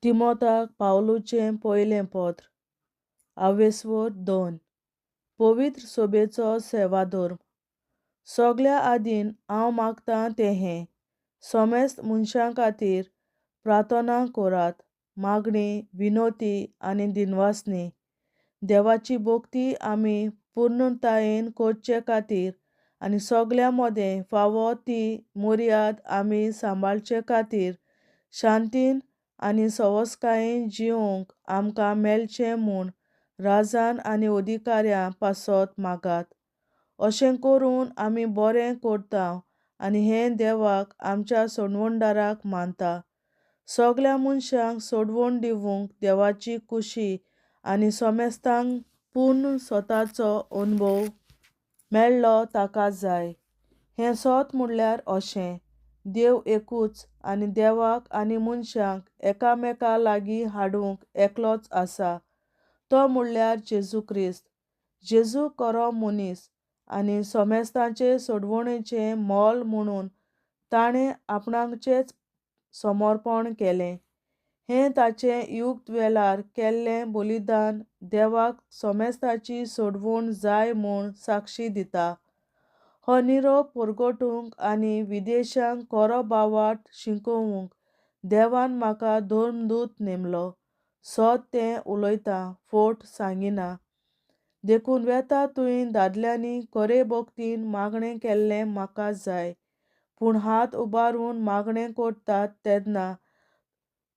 तिमोताक पावलूचें पयलें पत्र, आवेस्वोर 2, पवित्र सोबेचो सेवाधर्म. सगल्या आदीन हांव मागतां तें हें, समेस्त मनशां खातीर प्रार्थना करात, मागणी, विनोती आनी दिनवासनी. देवाची भक्ती आमी पूर्णतायेन करचे खातीर आनी सगल्यां मदें फावो ती मर्याद आमी सांबाळचे खातीर शांतीन आनी सवसकायेन जिवंक आमकां मेळचें म्हूण राजान आनी अधिकाऱ्यां पासत मागात. अशें करून आमी बरें करता आनी हें देवाक आमच्या सोडवणदाराक मानता. सगल्या मनशांक सोडवण दिवंक देवाची खुशी आनी समेस्तांक पूर्ण स्वताचो अणभव मेळ्ळो ताका जाय. हें सत म्हणल्यार अशें, देव एकूच आनी देवाक आनी मनशांक एकामेका लागीं हाडूंक एकलोच आसा, तो म्हणल्यार जेजू क्रिस्त. जेजू खरो मनीस आनी समेस्तांचे सोडवणेचें मोल म्हणून ताणें आपणाचेंच समर्पण केलें. हें ताचें युक्त वेळार केल्लें बलिदान देवाक समेस्ताची सोडवण जाय म्हूण साक्षी दिता. हो निरोप परगटूंक आनी विदेशांक खरो भावार्थ शिकोवंक देवान म्हाका धर्मदूत नेमलो. सत तें उलयता, फट सांगिना. देखून वेता थंय दादल्यांनी खरे भक्तीन मागणें केल्लें म्हाका जाय. पूण हात उबारून मागणें करतात तेन्ना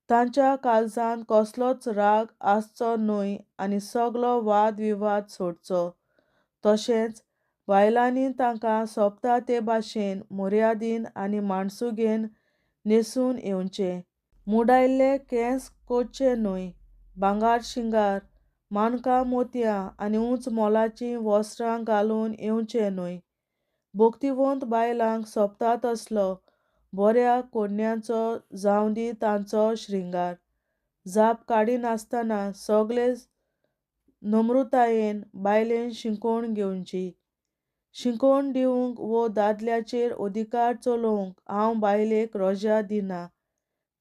तांच्या काळजांत कसलोच राग आसचो न्हय आनी सगलो वाद विवाद सोडचो. तशेंच बायलांनी तांकां सोबता ते भाशेन मर्यादीन आनी माणसुगेन न्हेसून येवचें. मुडायल्ले केंस करचे न्हय, भांगार शिंगार, माणकां मोतयां आनी उंच मोलाचीं वस्त्रां घालून येवचें न्हय. भक्तिवंत बायलांक सोबता तसलो बऱ्या कोरण्याचो जावं दी तांचो श्रृंगार. जाप काडिनासतना सगळे नम्रतायेन बायलेन शिकोवन घेवची. शिकोवन दिवंक वो दादल्याचेर अधिकार चलोवंक हांव बायलेक रजा दिना.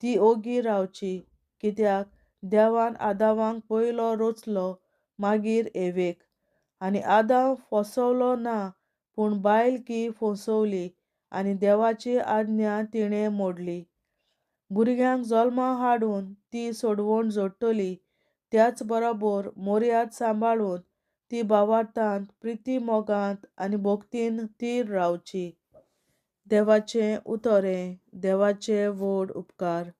ती ओगी रावची, कित्याक देवान आदावाक पयलो रचलो, मागीर एवेक. आनी आदांव फसवलो ना, पूण बायल की फसवली आनी देवाची आज्ञा तिणें मोडली. भुरग्यांक जल्मा हाडून ती सोडवण जोडटली, त्याच बरोबर मर्याद सांबाळून ती भावार्थांत, प्रिती मोगांत आनी भक्तीन थीर रावची. देवाचें उतर हें, देवाचे व्हड उपकार.